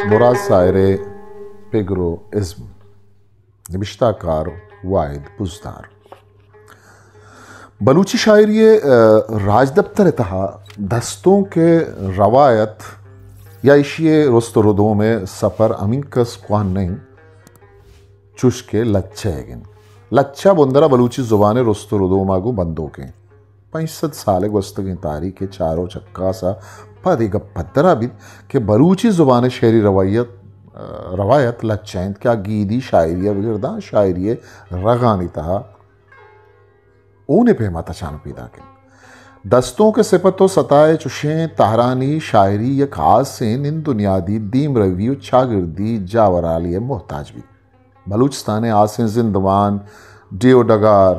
مراد ساحر ءِ پگر ءُ ازم، نبشتہ کار واحد بزدار۔ بلوچی شاعری ءِ، ءَ، راجدپتر ءِ تہا دستونک ءِ روایت یا ایشی ءِ رست ءُ ردوم ءِ سپر ہمینکس کوہن نہ انت، چوش کہ لچہ ئیگ انت۔ لچہ بندر ءَ بلوچی زبان ءِ رست ءُ ردوم ءَ گوں بندوک انت۔ پنچ سد سال ءِ گوستگیں تاریخ ءِ چار ءُ چکاس ءَ پد اے گپ پدر ءَ بیت کہ بلوچی زبان ءِ شعری روایت، روایت لچہ انت کہ آ گیدی شاعری ءَ بگر داں شاعری ءِ رگانی تہا ہون ءِ پیما تچان پیداک انت۔ دستونک ءِ سپت ءُ ستا ءِ چشیں تہرانی شاعری یک ہاسیں نند ءُ نیادی، دیمروی ءُ چاگردی جاورھالی ءِ محتاج بیت۔ بلوچستان ءِ ہاسیں زندمان، ڈیھ ءُ ڈگار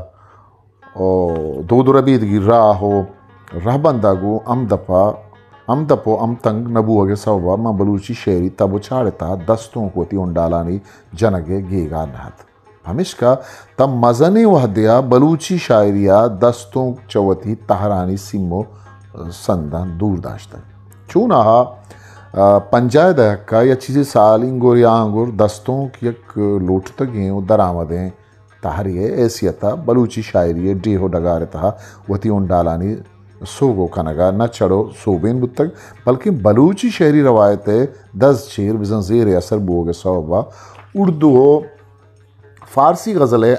ءُ دود ءُ ربیدگی راہ ءُ رہبند ءَ گوں ہمدپ ءَ، ہمدپ ءُ ہمتنگ نہ بوہگ ءِ سوب ءَ ماں بلوچی شعری تب ءُ چاڑ ءِ تہا دستونک وتی ہنڈالانی جنگ ءِ گیگ ءَ نہ ات۔ پمیشکا تاں مزنیں وہدے ءَ بلوچی شاعری ءَ دستونک چہ وتی تہرانی سیم ءُ سنداں دور داشتگ۔ چوناہا، ءَ، پنجاہ ءِ دہک ءَ یا چیزے سال انگر یا آنگر دستونک یک لوٹتگیں ءُ درآمدیں تہرے ءِ حیثیت ءَ بلوچی شاعری ءِ ڈیھ ءُ ڈگار ءِ تہا وتی ہنڈالانی سوگو کنگ ءَ نہ چڑ ءُ سوبین بوتگ، بلکیں بلوچی شعری روایت ءِ دز چیر بزاں زیر اثر بوگ ءِ سوب ءَ اردو ءُ فارسی غزل ءِ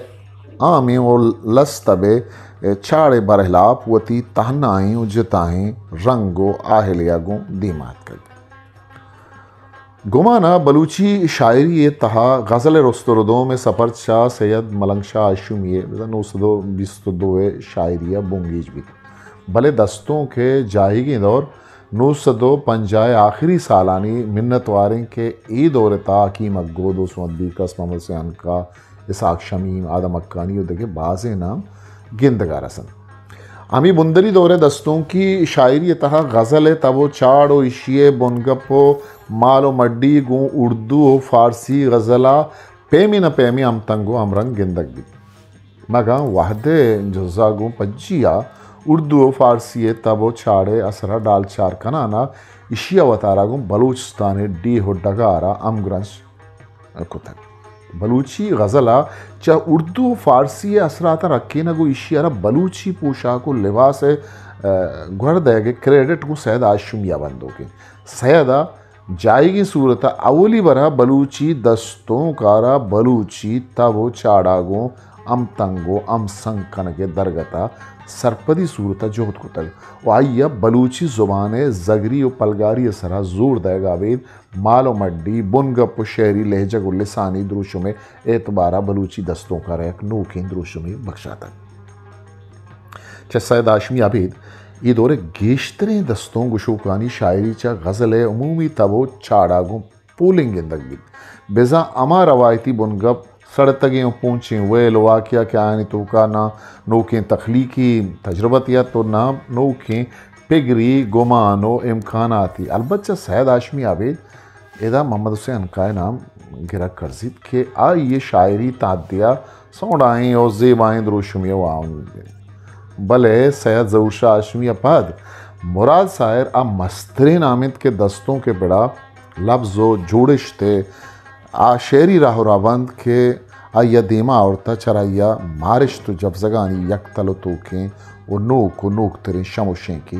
عامیں ءُ لس تب ءِ چاڑ ءِ برہلاپ وتی تہنائیں ءُ جتائیں رنگ ءُ آہلے ءَ گوں دیما اتکگ۔ گمان ءَ بلوچی شاعری ءِ تہا غزل ءِ رست ءُ ردوم ءِ سپر چہ سید ملنگ شاہ ہاشمی ءِ بزاں نو سد ءُ بیست ءُ دو ءِ شاعری ءَ بنگیج بیت، بلے دستونک ءِ جاہیگیں دور نو سد ءُ پنجاہ ءِ آخری سالانی منتواریں کہ اے دور ءِ تہا حکیم اگو، دوست محمد بیکس، محمد حسین عنقا، اسحاق شمیم، آدم حقانی ءُ دگہ بازیں نام گندگ ءَ رسنت۔ ہمے بندری دور ءِ دستونکی شاعری ءِ تہا غزل ءِ تب ءُ چاڑ ءُ ایشی ءِ بنگپ ءُ مال ءُ مڈی گوں اردو ءُ فارسی غزل ءَ پیمیں نہ پیمیں ہمتنگ ءُ ہمرنگ گندگ بیت۔ مگاں وہد ءِ جزا گوں پجی ءَ اردو ءُ فارسی ءِ تب ءُ چاڑ ءِ اثر ءَ ڈالچار کنان ءَ ایشی ءِ وتارا گوں بلوچستان ءِ ڈیھ ءُ ڈگار ءَ ہمگرنچ کتگ۔ بلوچی غزل ءَ چہ اردو ءُ فارسی ءِ اثراتاں رکینگ ءُ ایشی ءَ را بلوچی پوشاک ءُ لباس ءِ، ءَ، گوہر دئیگ ءِ کریڈٹ گوں سید ہاشمی ءَ بندوک انت۔ سید ءَ جاہیگیں صورت ءَ اولی بر ءَ بلوچی دستونک ءَ را بلوچی تب ءُ چاڑ ءَ گوں ہمتنگ ءُ ہمسنگ کنگ ءِ درگت ءَ سرپدی صورت ءَ جہد کتگ ءُ آئی ءَ بلوچی زبان ءِ زگری ءُ پلگاری ءِ سرا زور دئیگ ءَ ابید مال ءُ مڈی، بنگپ ءُ شعری لہجگ ءُ لسانی دروشم ءِ اعتبار ءَ بلوچی دستونک ءَ را یک نوکیں دروشمے بکشاتگ۔ چہ سید ہاشمی ءَ ابید اے دور ءِ گیشتریں دستونک گشوکانی شاعری چہ غزل ءِ عمومی تب ءُ چاڑ ءَ گوں پولنگ گندگ بیت۔ بزاں ہما روایتی بنگپ، سڑتگیں ءُ پونچیں ویل ءُ واقعہ کہ آیانی توکا نہ نوکیں تخلیقی تجربت ات ءُ نہ نوکیں پگری گمان ءُ امکاناتی۔ البت چہ سید ہاشمی ءَ ابید ادا محمد حسین عنقا ءِ نام گرگ کرزیت کہ آئی ءِ شاعری تہدی ءَ سوڈائیں ءُ زیبائیں دروشمے ءَ واہند انت۔ بلے سید ظہور شاہ ہاشمی ءَ پد مراد ساحر آ مستریں نام انت کہ دستونک ءِ پڑا لبز ءُ جوڑشت ءِ آ شعری راہ ءُ رہبند کہ آئی ءَ دیما آورتہ، چرآئی ءَ مارشت ءُ جبزگانی یک تل ءُ توکیں ءُ نوک ءُ نوکتریں شم ءُ شینکے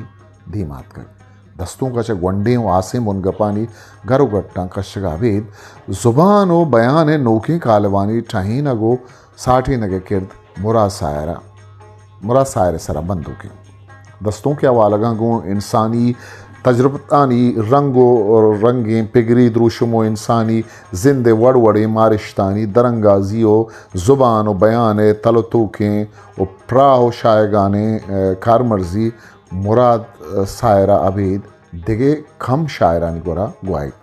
دیما اتکگ۔ دستونک ءَ چہ گونڈیں ءُ ہاسیں بنگپانی گر ءُ گٹاں کشگ ءَ ابید زبان ءُ بیان ءِ نوکیں کالبانی ٹہینگ ءُ ساٹینگ ءِ کرد مراد ساحر ءَ، مراد ساحر ءِ سرا بندوک انت۔ دستونک ءِ حوالگاں گوں انسانی تجربتانی رنگ ءُ رنگیں پگری دروشم ءُ انسانی زند ءِ وڑ وڑیں مارشتانی درانگازی ءُ زبان ءُ بیان ءِ تل ءُ توکیں ءُ پراہ ءُ شاہگانیں، ءَ، کارمرزی مراد، ءَ، ساحر ءَ ابید دگہ کم شاعرانی گورا گواہیت۔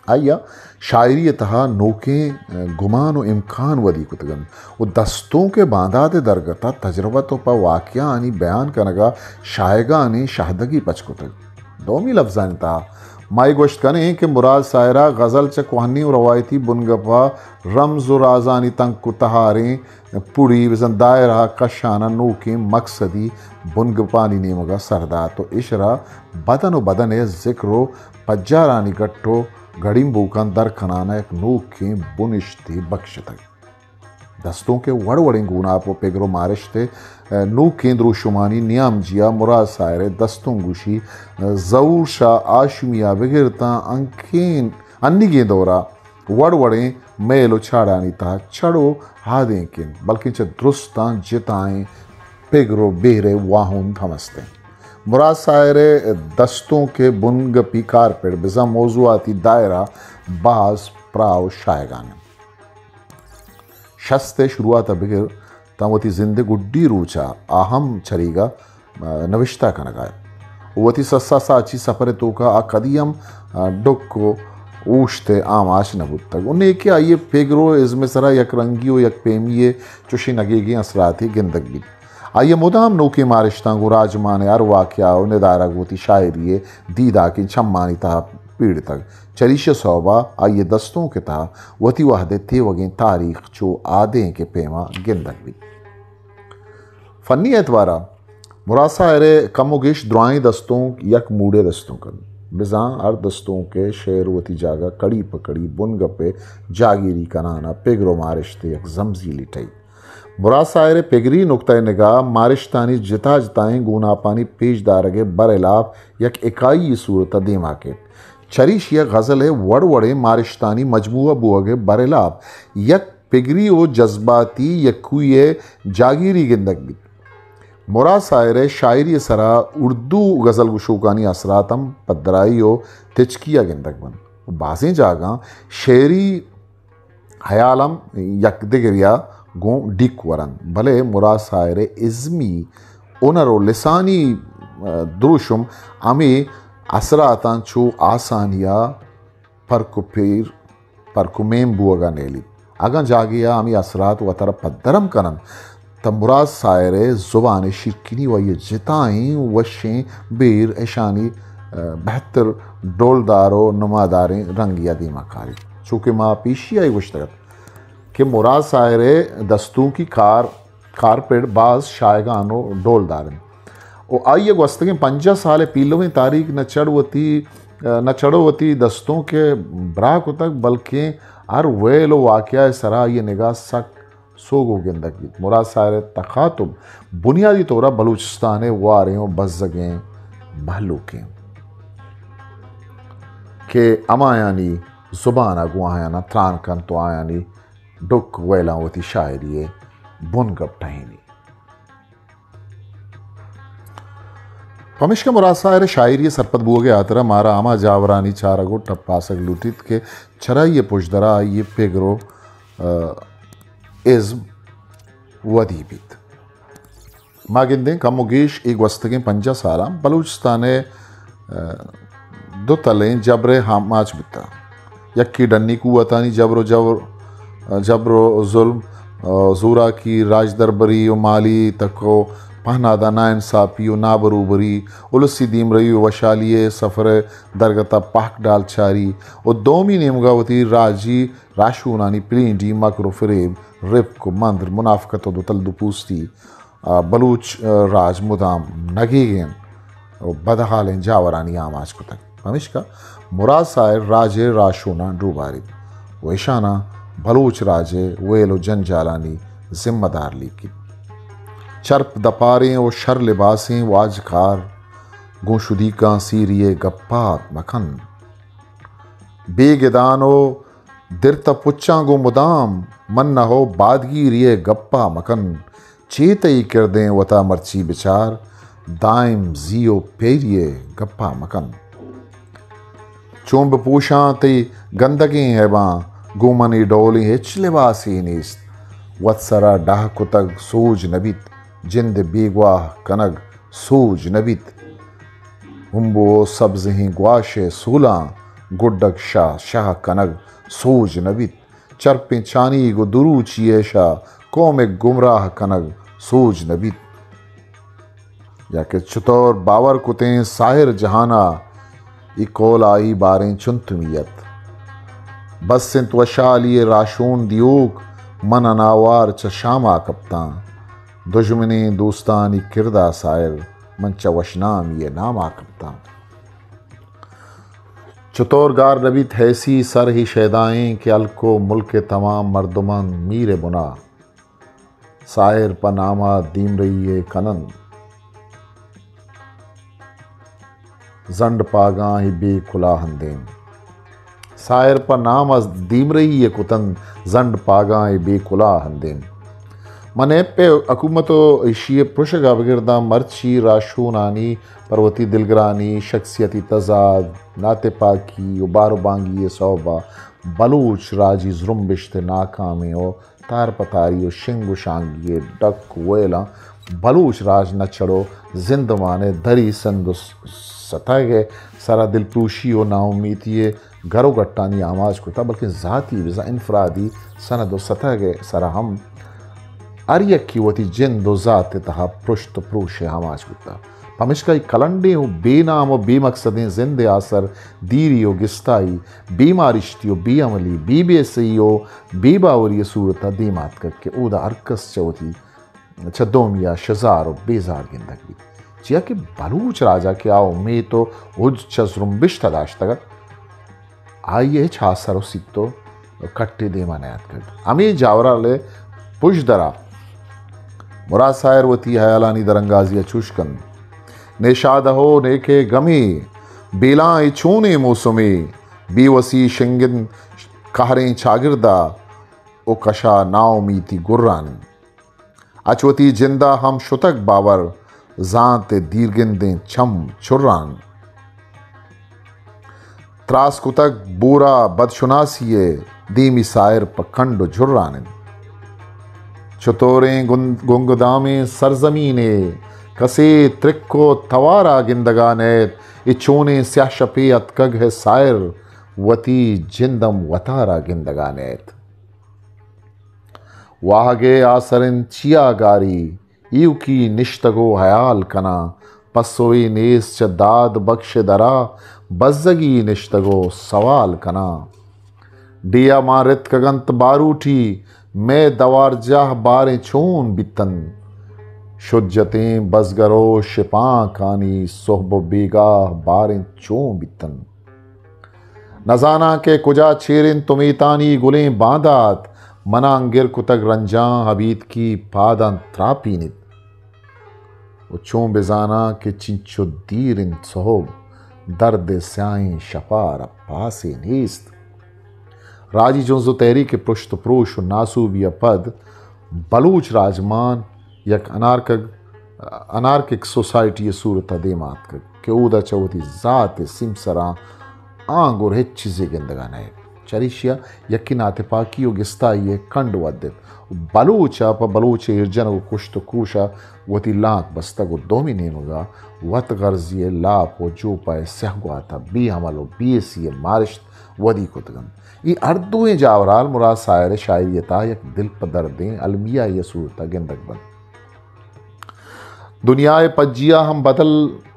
آئی ءَ شاعری ءِ تہا نوکیں، ءَ، گمان ءُ امکان ودی کتگ انت ءُ دستونک ءِ باندات ءِ درگت ءَ تجربت ءُ پہ واقعہانی بیان کنگ ءَ شاہگانیں شاہدگی پچ کتگ۔ دومی لبزانی تہا ما اے گوشت کنیں کہ مراد ساحر ءَ غزل چہ کوہنیں و روایتی بنگپ ءَ رمز و رازانی تنک و تہاریں پڑی بزاں دائرہ ءَ کشان ءَ نوکیں مقصدی بنگپانی نیمگ ءَ سر دات و ایشرا بدن و بدن ءِ ذکر و پجارانی گٹ و گڑیمبوکاں در کنان ءَ یک نوکیں بنشتے بکشتگ۔ دستونک ءِ وڑ وڑیں گوناپ و پگر و مارشت ءِ نوکیں دروشمانی نیامجی ءَ مراد ساحر ءِ دستونک گوشی، زہور شاہ ہاشمی ءَ بگر تاں انکیں، انیگیں دور ءَ وڑ وڑیں میل و چاڑانی تہا چڑ و آدینک انت، بلکیں چہ درستاں جتائیں پگر و بہر ءِ واہند ہم است انت۔ مراد ساحر ءِ دستونک ءِ بنگپی کارپڑ بزاں موضوعاتی دائرہ باز پراہ و شاہگان انت۔ شست ءِ شروعات ءَ بگر تاں وتی زند ءِ گڈی روچ ءَ آ ہم چریگ ءَ، آ، نوشتہ کنگ ءَ ات۔ وتی سسا ساچی سپر ءِ توک ءَ آ کدی ہم، آ، ڈک و اوشت ءِ آماچ نہ بوتگ۔ و نیکہ آئی ءِ پگر و ازم ءِ سرا یک رنگی و یک پیمی ءِ چشیں نگیگیں اثراتے گندگ بیت۔ آئی ءَ مدام نوکیں مارشتاں گوں راجمان ءِ ہر واقعہ و ندارگ وتی شاعری ءِ دیداکیں چمانی تہا پیڑتگ۔ چریشی ءِ سوب ءَ آئی ءِ دستونک ءِ تہا وتی وہد ءِ تیوگیں تاریخ چو آدینک ءِ پیما گندگ بیت۔ فنی اعتبار ءَ مراد ساحر ءِ کم و گیش درائیں دستونک یک موڈ ءِ دستونک انت۔ بزاں ہر دستونک ءِ شعر وتی جاگہ کڑی پہ کڑی بنگپ ءِ جاگیری کنان ءَ پگر و مارشت ءِ یک زمزیلی ٹہی۔ مراد ساحر ءِ پگری نقطہ نگاہ مارشتانی جتا جتائیں گوناپانی پیش دارگ ءِ برھلاف یک اکائی صورت ءَ دیما کیت۔ چریشی ءَ غزل ءِ وڑ وڑیں مارشتانی مجموعہ بوگ ءِ برھلاف یک پگری و جذباتی یکوئی ءِ جاگیری گندگ بیت۔ مراد ساحر ءِ شاعری ءِ سرا اردو غزل گشوکانی اثرات ہم پدرائی و تچکی ءَ گندگ بنت۔ بازیں جاگہاں شعری ہیال ہم یک دگریا گوں ڈیک ورنت، بلے مراد ساحر ءِ ازمی ہنر و لسانی، آ، دروشم ہمے اثراتاں چو آسانیا پرک و پیر، پرک و میم بوگا نیلیت۔ اگاں جاگہیا ہمے اثرات وترا پدر ہم کننت، تہ مراد ساحر ءِ زبان ءِ شیرکنی و آئی ءِ جتائیں وشیں بیر اشانی، آ، بہتر ڈولدار و نماداریں رنگے ءَ دیما کاریت۔ چو کہ ما پیشی ءَ گوشتگ ات کہ مراد ساحر ءِ دستونکی کار، کارپڑ باز شاہگان و ڈولدار انت و آئی ءَ گوستگیں پنجاہ سال ءِ پیلویں تاریخ نہ چڑ وتی، آ، نہ چڑو وتی دستونک ءِ براہ کتگ، بلکیں ہر ویل و واقعہ ءِ سرا آئی ءِ نگاہ سک سوگو گندگ بیت۔ مراد ساحر ءِ تخاطب بنیادی طور ءَ بلوچستان ءِ واریں و بزگیں مہلوکیں کہ ہمایانی زبان ءَ گوں آیاناں تران کنت و آیانی ڈک ویلاں وتی شاعری ءِ بنگپ ٹہینی۔ پمیشکا مراد ساحر ءِ شاعری ءِ سرپد بوگ ءِ ہاترا مارا ہما جاورانی چارگ و ٹپاسگ لوٹیت کہ چرائی ءِ پژدرا آئی ءِ پگر و، آ، ازم ودی بیت۔ ما گندیں کم و گیش اے گوستگیں پنجاہ سالاں بلوچستان ءِ، آ، دو تلیں جبر ءِ آماچ بوتگ۔ یکے ڈنی قوتانی جبر و جبر، آ، جبر و ظلم، آ، زوراکی، راجدربری و مالی تک و پہنادا ناانصافی و نابروبری، السی دیمروی و وشحالی ءِ سفر ءِ درگت ءَ پہک ڈالچاری و دومی نیمگا وتی راجی راہشونانی پلینڈی مکر و فریب، رپک و مندر، منافقت و دوتل دوپوستی، آ، بلوچ، آ، راج مدام نگیگیں و بدحالیں جاورانی آماچ کتگ۔ پمیشکا مراد ساحر راج ءِ راہشوناں ڈوباریت و اشاناں بلوچ راج ءِ ویل و جنجالانی ذمہ دار لیکیت۔ چرپ دپاریں و شر لباسیں واجکار گوں شدیکاں سیری ءِ گپا مکن۔ بے گدان و درتہ پچاں گوں مدام منہ و بادگیری ءِ گپا مکن۔ چے تئی کردیں وتا مرچی بچار، دائم زی و پیری ءِ گپا مکن۔ چون بپوشاں تئی گندگیں ہیباں، گوں من اے ڈولیں ہچ لباسے نیست۔ وت سرا ڈاہ کتگ سوج نہ بیت، جند ءِ بیگواہ کنگ سوج نہ بیت۔ ہمبو و سبزہیں گواش ءِ سولاں گڈگ شہ شہ کنگ سوج نہ بیت۔ چرپیں چانیگ و دروچی ءِ شہ قومے گمراہ کنگ سوج نہ بیت۔ یا کہ چطور باور کتیں ساحر جہانا، اے قول آئی باریں چنتمی ات۔ بس انت وشھالی ءِ راھشون دیوک، من اناوار چہ شاما کپتاں۔ دژمنیں دوستانی کردا ساحر، من چہ وشنامی ءِ ناما کپتاں۔ چتور گار نہ بیت حیثی سر ھی شیدائیں کہ ھلک ءُ ملک ءِ تمام مردمان میر ءِ بنا۔ ساحر پہ ناما دیمرئی ءَ کن انت زنڈ پاگاں ءُ بے کلاھندیں۔ ساحر پہ نام ءَ دیمرئی ءَ کت انت زنڈ پاگاں ءُ بے کلاھندیں۔ من ایپ ءِ حکومت ءُ ایشی ءِ پرشگ ءَ بگر داں مرچی راھشونانی پر وتی دلگرانی، شخصیتی تضاد، ناتپاکی ءُ بار ءُ بانگی ءِ سوب ءَ بلوچ راجی زرمبشت ءِ ناکامیں ءُ تار پہ تاری ءُ شنگ ءُ شانگی ءِ ڈک ءُ ویلاں بلوچ راج نہ چڑو زندمان ءِ دری سند ءُ ستاگ ءِ سرا دلپروشی ءُ ناامیتی ءِ گر ءُ گٹانی آماچ کتہ، بلکیں ذاتی بزاں انفرادی سند ءُ ستاگ ءِ سرا ھم ھر یکے وتی جند ءُ ذات ءِ تہا پرشت ءُ پروش ءِ آماچ بوتہ۔ پمشکا اے کلنڈیں ءُ بے نام ءُ بے مقصدیں زند ءِ آسر دیری ءُ گستائی، بے مارشتی ءُ بے عملی، بے بیسئی ءُ بے باوری ءِ صورت ءَ دیم ءَ آتکگ کہ اودا ھر کس چہ وتی چہ دومی ءَ شزار ءُ بیزار گندگ بیت، چیا کہ بلوچ راج ءَ کہ آ امیت ءُ اُج چہ زرمبشت ءَ داشتگ ات، آئی ءِ ھچ آسر ءُ سیت ءُ کٹے دیم ءَ نیاتکگ۔ ھمے جاورھال ءِ پژدر ءَ مراد ساحر وتی ھیالانی درانگازی ءَ چوش کنت: نشادہ ءُ نیکے گمے، بیلاں اے چونیں موسمے، بے وسی شنگ انت قھریں چاگرد ءَ ءُ کشا ناامیتی گران انت۔ اچ وتی جند ءَ ھم شتگ باور، زانت ءِ دیرگندیں چم چران۔ تراس کتگ بورا بدشناسی ءِ، دیمی ساحر پہ کنڈ ءُ جران انت۔ چتوریں گن-، گنگدامیں سرزمینے، کسے ترک ءُ توار ءَ گندگ ءَ نیت، اے چونیں سیاہ شپے اتکگ ہے ساحر، وتی جند ھم وتار ءَ گندگ ءَ نیت۔ واھگ ءِ آسر انت چیا گاری، ایوکی نشتگ ءُ ھیال کناں، پسوے نیست چہ داد بکش ءِ درا، بزگی نشتگ ءُ سوال کناں۔ ڈیھ ءَ ماں رتکگ انت باروٹی، مئے دوارجاہ باریں چون بیت انت۔ شجتیں بزگر ءُ شپانکانی سھب ءُ بیگاہ باریں چون بیت انت۔ نزاناں کہ کجا چیر انت امیتانی گلیں باندات، مناں گر کتگ رنجاں ابیتکی پاداں تراپینیت۔ ءُ چون بزاناں کہ چنچو دیر انت سھب، درد ءِ سیاہیں شپ ءَ را پاسے نیست۔ راجی جنز ءُ تحریک ءِ پرشت ءُ پروش ءُ ناسوبی ءَ پد بلوچ راجمان یک انارکگ، انارکک سوسائٹی ءِ صورت ءَ دیم ءَ آتکگ کہ اودا چہ وتی ذات ءِ سیمسراں آنگور ھچ چیزے گندگ ءَ نئیت۔ چریشی ءَ یکے ناتپاکی ءُ گستائی ءِ کنڈ ودت ءُ بلوچ ءَ پہ بلوچ ءِ ایرجنگ ءُ کشت ءُ کوش ءَ وتی لانک بستگ ءُ دومی نیمگ ءَ وت غرضی ءِ لاپ ءُ جوپہ ءِ سیاہ گوات ءَ بے عمل ءُ بے حسی ءِ مارشت ودی کتگ انت۔ اے ھر دوئیں جاورھال مراد ساحر ءِ شاعری ءِ تہا یک دل پہ دردیں المیہ ءِ صورت ءَ گندگ بنت۔ دنیا ءِ پجیا ھم بدل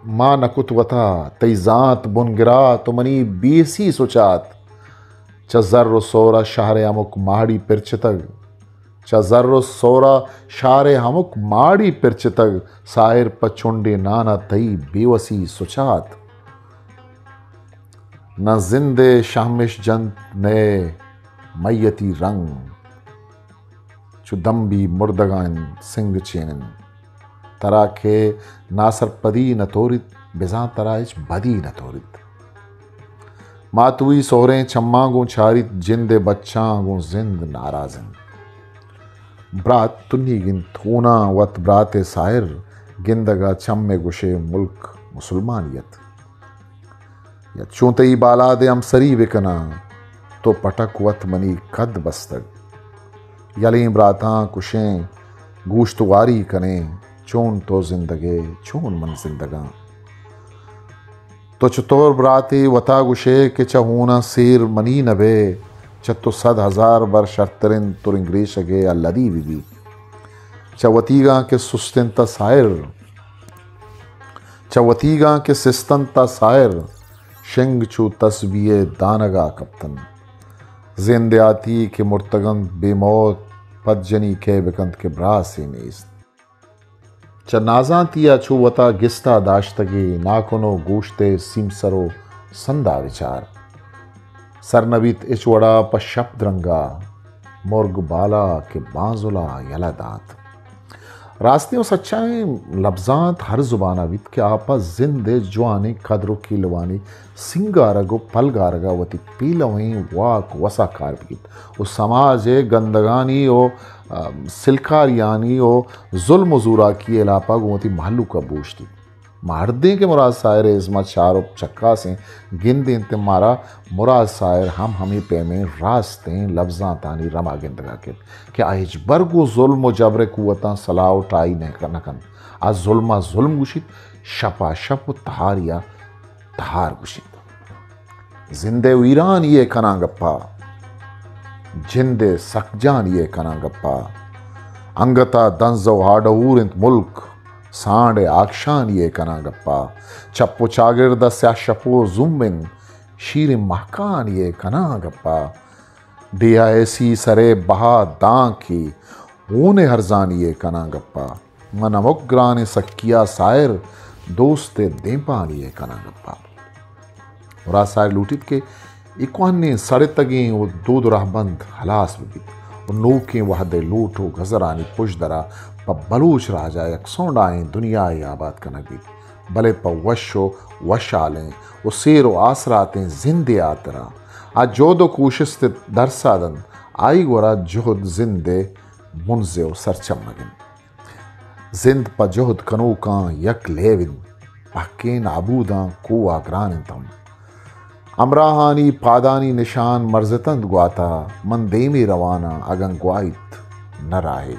ما نہ کت وتا، تئی زانت بنگرات ءُ منی بے حسی سچات۔ چہ زر ءُ سور ءَ شھر ءِ ھمک ماڑی پرچتگ، چہ زر ءُ سور ءَ شھر ءِ ھمک ماڑی پرچتگ، ساحر پہ چنڈے نان ءَ تئی بے وسی سچات۔ نہ زند ءِ شھمش جنت نئے میتی رنگ، چو دمبی مردگاں انت سنگ چین انت۔ ترا کہ ناسرپدی نہ توریت، بزاں ترا ھچ بدی نہ توریت۔ ماتوئی سھریں چماں گوں چاریت، جند ءِ بچاں گوں زند ناراض انت۔ برات تنیگ انت ھوناں وت برات ءِ ساحر، گندگ ءَ چم ءَ گوشے ملک مسلمانی ات۔ یا چون تئی بالاد ءِ ھمسری بکناں، تو پٹک وت منی کد بستگ۔ یلیں براتاں کشیں، گوشت واری کنیں، چون تو زندگ ئے، چون من زندگاں۔ تو چتور براتے وتا گشئے کہ چہ ھوناں سیر منی نہ بئے، چہ تو صد ھزار بر شرتریں ترنگریشگے ءَ لدی بہ بیت۔ چہ وتیگاں کہ سست انت ساحر، چہ وتیگاں کہ سست انت ساحر، شنگ چو تسبیح ءِ دانگ ءَ کپتنت۔ زند آتی کہ مرتگ انت بے موت، پدجنی کئے بکنت کہ براسے نیست۔ چہ نازانتی ءَ چو وتا گستا داشتگے ناکن ءُ گوشت ءِ سیمسر ءُ سندا بچار۔ سر نہ بیت ہچ وڑا پہ شپ درنگا، مرگ بالا کہ بانزلا یلہ دات۔ راستیں ءُ سچائیں لبزانت ہر زبانا بیت کہ آ پہ زند ءِ جوانیں قدر ءُ کیلوانی سینگارگ ءُ پلگارگ ءَ وتی پیلویں واک وسا کار بگیت ءُ سماج ءِ گندگانی ءُ، آ، سلکاریانی ءُ ظلم ءُ زوراکی ءِ ہلاپ ءَ گوں وتی مہلوک ءَ بوشتیت۔ ما ہردیں کہ مراد ساحر ءِ ازم ءَ چار ءُ چکاسیں گندیں تہ مارا مراد ساحر ہم ہمے پیمیں راستیں لبزانتانی رم ءَ گندگ ءَ کیت کہ آ ہچبر گوں ظلم ءُ جبر ءِ قوتاں سلاہ ءُ ٹائی نہ، نہ کنت۔ آ ظلم ءَ ظلم گوشیت، شپ ءَ شپ ءُ تہاری ءَ تہار گوشیت۔ زند ءِ ویرانی ءِ کناں گپا، جند ءِ سکجانی ءِ کناں گپا۔ انگت ءَ دنز ءُ ہاڈہور انت ملک، سانڈ ءِ آکشانی ءِ کناں گپا۔ چپ ءُ چاگرد ءَ سیاہ شپ ءُ زوم انت، شیریں مہکانی ءِ کناں گپا۔ ڈیہہ ءِ ایسی سر ءِ بہا دانکے، ہون ءِ ہرزانی ءِ کناں گپا۔ من ہمک گرانیں سکیا ساحر، دوست ءِ دیمپانی ءِ کناں گپا۔ مراد ساحر لوٹیت کہ اے کوہنیں سڑتگیں ءُ دود ءُ رہبند ہلاس بہ بیت ءُ نوکیں وہد ءِ لوٹ ءُ گزرانی پژدر ءَ پہ بلوچ راج ءَ یک سونڈاھیں دنیاے آباد کنگ بیت، بلے پہ وش ءُ وشھالیں ءُ سیر ءُ آسراتیں زندے ءِ ھاترا آ جھد ءُ کوشست ءِ درس ءَ دنت، آئی گورا جھد زند ءِ بنزہ ءُ سرچمگ اِنت۔ زند پہ جھد کنوکاں یک لیب اِنت، پہکیں نابوداں کوہ ءَ گران اِنت ھم۔ ھمراھانی پادانی نشان مرزتنت گوات ءَ، من دیمے روان آں، اگاں گواھیت نہ راھے۔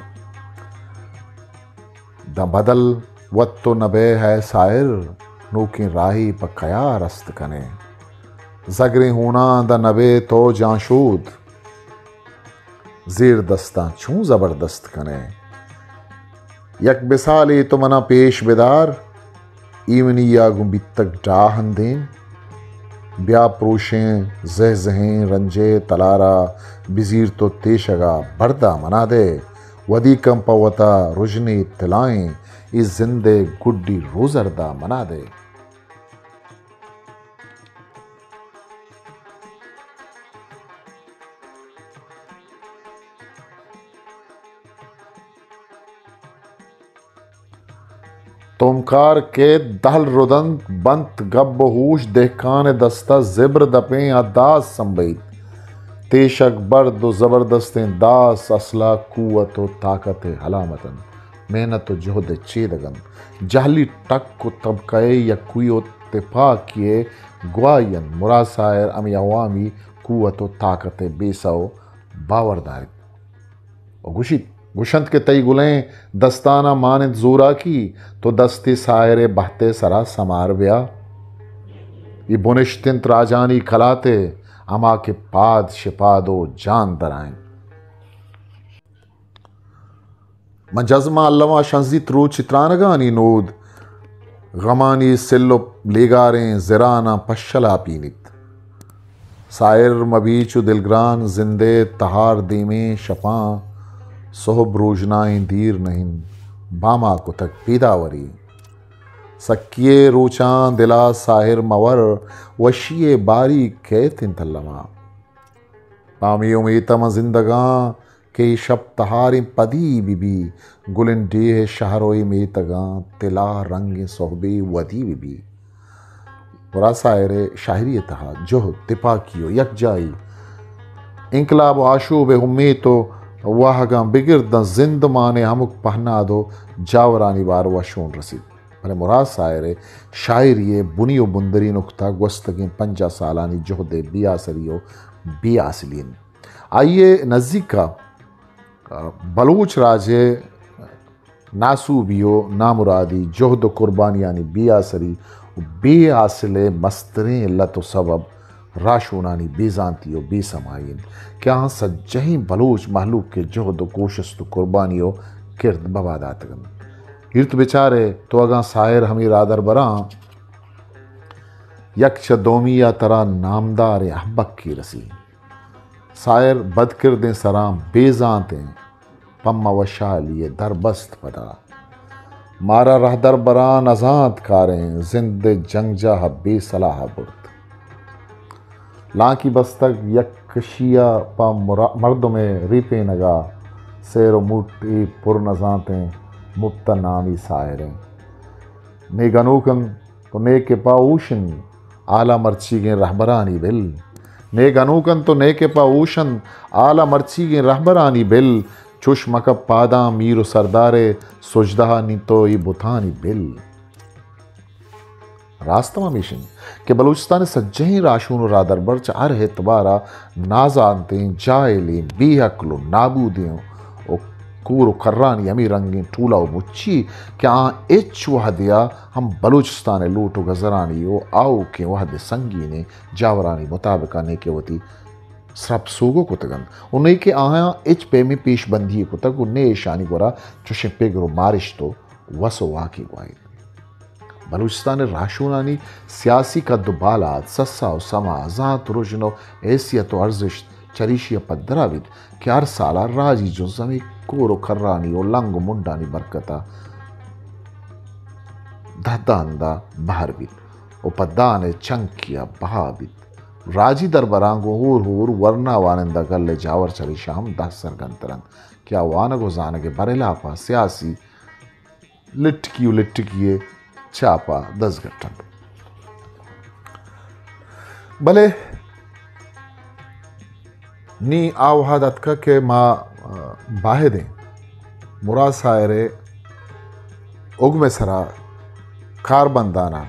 داں بدل وت تو نہ بئے ھئے ساحر، نوکیں راھے پہ کیا رست کن ئے؟ زگریں ھوناں داں نہ بئے تو جانشود، زیردستاں چوں زبردست کن ئے؟ یک مثالے تو من ءَ پیش بدار، ایمنی ءَ گوں بیتگ ڈاہ اندیم۔ بیا پروشیں زھزھیں رنج ءِ تلار ءَ بزیر تو تیشگ ءَ برد ءَ من ءَ دئے۔ ودی کن پہ وت ءَ رژنے تلائیں اے زند ءِ گڈی روزرد ءَ من ءَ دئے۔ تومکار کیت دھل ردنت، بنت گب ءُ ھوش، دھکان ءِ دست ءَ زبر دپیں آ داس سمبھیت۔ تیشگ برد ءُ زبردستیں داس اسل ءِ قوت ءُ طاقت ءِ علامت اِنت۔ محنت ءُ جھد ءِ چیدگ اِنت۔ جھلی ٹک ءُ طبقہ ءِ یکوئی ءُ تپاکی ءِ گواھی اِنت۔ مراد ساحر ھمے عوامی قوت ءُ طاقت ءِ بیسہ ءُ باور داریت ءُ گوشیت، گوشنت کہ تئی گلیں دستاناں مان اِنت زوراکی، تو دستے ساحر ءِ بھت ءِ سرا سمار بیا۔ اے بنشت اِنت راجانی کلات ءِ، ھما کہ پاد شپاد ءُ جان درائینت۔ من جزم ءَ الم ءَ شنزیت روچ ءِ ترانگانی نود، غمانی سل ءُ لیگاریں زراناں پشل ءَ پینیت۔ ساحر مبی چو دلگران، زند ءِ تہار دیمیں شپاں، سھب روژنائیں دیر نہ اِنت، بام ءَ کتگ پیداوری۔ سکی ءِ روچاں دل ءَ ساحر مہ ور، وشی ءِ باریگ کئیت اِنت الم ءَ۔ پہ ھمے امیت ءَ من زندگ آں کہ اے شپ تہاریں پدی بہ بی، گلیں ڈیھ ءِ شھر ءُ اے میتگاں تلاہ رنگیں سھبے ودی بہ بی۔ مراد ساحر ءِ شاعری ءِ تہا جھد، تپاکی ءُ یکجائی، انقلاب ءُ آشوب ءِ امیت ءُ واھگاں بگر داں زندمان ءِ ھمک پہناد ءُ جاورانی بارو ءَ شون رسیت۔ بلے مراد ساحر ءِ شاعری ءِ بنی ءُ بندری نکتہ گوستگیں پنجاہ سالانی جھد ءِ بے آسری ءُ بے حاصلی اِنت۔ آئی ءِ نزیک ءَ بلوچ راج ءِ ناسوبی ءُ نامرادی، جھد ءُ قربانیانی بے آسری ءُ بے حاصل ءِ مستریں علت ءُ سبب راھشونانی بے زانتی ءُ بے سمائی اِنت کہ آھاں سجھیں بلوچ مھلوک ءِ جھد ءُ کوشست ءُ قربانی ءُ کرد ببا داتگ اَنت۔ ایرت بچار ئے تو اگاں ساحر ھمے راھدربراں یک چہ دومی ءَ ترا نامداریں احبکے رسی۔ ساحر بدکردیں سراں بے زانتیں، پہ ما وشحالی ءِ دربست پدا۔ مارا رہدربراں نزانت کاریں، زند ءِ جنگجاہ ءَ بے سلاہ ءَ برت۔ لانکی بستگ یک کشی ءَ پہ مرا-، مردم ءِ ریپینگ ءَ، سیر ءُ موٹ اے پر نزانتیں، مپت ءَ نامی ساحریں۔ نے گنوک انت تو نے کہ پہ اوشن، آلا مرچیگیں رہبرانی بل۔ نے گنوک انت تو نے کہ پہ اوشن، آلا مرچیگیں رہبرانی بل۔ چوش مکپ پاداں میر ءُ سردار ءِ، سجدہ ءَ نی تو اے بتانی بل۔ راست ہم ہمیش انت کہ بلوچستان ءِ سجہیں راہشون ءُ راہدربر چہ ہر اعتبار ءَ نازانتیں، جاہلیں، بے عقل ءُ نابودیں ءُ کور ءُ کرانی ہمے رنگیں ٹولہ ءُ مچی کہ آ ہچ وہدے ءَ ہم بلوچستان ءِ لوٹ ءُ گزرانی ءُ آؤکیں وہد ءِ سنگینیں جاورانی مطابق ءَ نے کہ وتی سرپ سوگو کتگ انت ءُ نے کہ آیاں ہچ پیمیں پیش بندی کتگ ءُ نے ایشانی گورا چوشیں پگر ءُ مارشت ءُ وس ءُ واکے گواہیت۔ بلوچستان ءِ راہشونانی سیاسی کد ءُ بالاد، سسا ءُ سما، زانت ءُ رژن ءُ حیثیت ءُ ارزشت چریشی ءَ پدرا بیت کہ ہر سال ءَ راجی جنز ہمے کور ءُ کرانی ءُ لنگ ءُ منڈانی برکت ءَ دہ دہ ہند ءَ بہر بیت ءُ پہ دان ءِ چنکی ءَ بہا بیت۔ راجی دربراں گوں ہور ہور ورنا وانندہ گل ءِ جاور چریشاں ہم دہ سرگنتر انت کہ آ وانگ ءُ زانگ ءِ برھلاپ ءَ سیاسی لٹکی ءُ لٹکی ءِ چاپ ءَ دزگٹ انت۔ بلے نی آ وہد اتکگ کہ ما، آ، باہدیں مراد ساحر ءِ اگم ءِ سرا کاربندان ءَ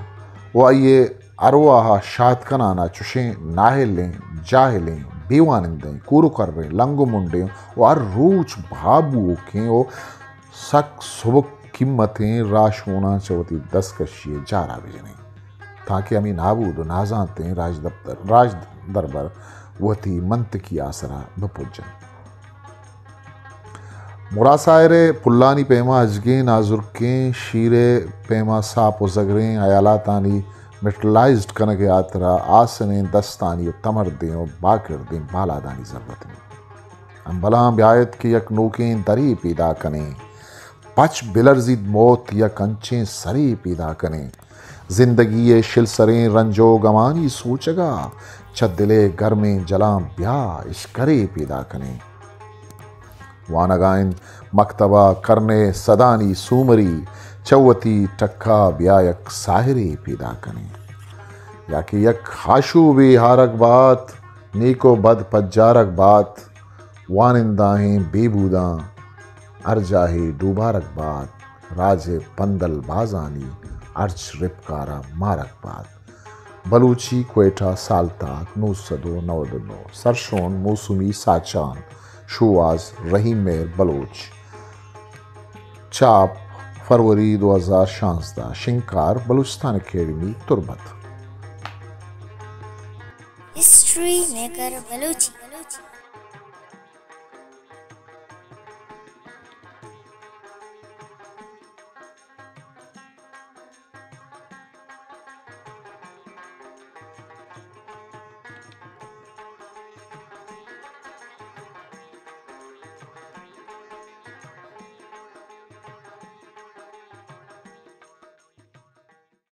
ءُ آئی ءِ ارواہ ءَ شاد کنان ءَ چوشیں نااہلیں، جاہلیں، بے وانندہیں، کور ءُ کریں، لنگ ءُ منڈیں ءُ ہر روچ بہا بوؤکیں ءُ سک سبک قیمتیں راہشوناں چہ وتی دستکشی ءِ جار ءَ بجنیں، تانکہ ہمے نابود ءُ نازانتیں راجدپتر، راجدربر وتی منطقی آسر ءَ بہ پج انت۔ مراد ساحر ءِ پلانی پیما اجگیں نازرکیں، شیر ءِ پیما ساپ ءُ زگریں ہیالاتانی میٹلائزڈ کنگ ءِ ہاترا آسنیں دستانی ءُ تمردیں ءُ باکردیں بالادانی ضرورت انت۔ ہمبلاں بیایت کہ یک نوکیں درے پیدا کنیں، پچ بلرزیت موت، یک انچیں سرے پیدا کنیں۔ زندگی ءِ شلسریں رنج ءُ گمانی سوچگ ءَ چہ دل ءِ گرمیں جلاں بیا اشکرے پیدا کنیں۔ وانگ ءَ انت مکتب ءَ کرن ءِ سدانی سومری، چہ وتی ٹک ءَ بیا یک ساحرے پیدا کنیں۔ یا کہ یک آشوبے ہارگ بات، نیک ءُ بد پجارگ بات، واننداہیں بے بوداں ہر جاہے ڈوبارگ بات، راج ءِ پندل بازانی ہرچ رپکار ءَ مارگ بات۔ بلوچی کوئٹہ، سالتاک نو سد ءُ نود ءُ نو۔ سرشون موسمی ساچان۔ شوہاز رحیم مہر بلوچ۔ چاپ فروری دو ہزار شانزدہ۔ شنگکار بلوچستان اکیڈمی تربت۔ History maker Balochi.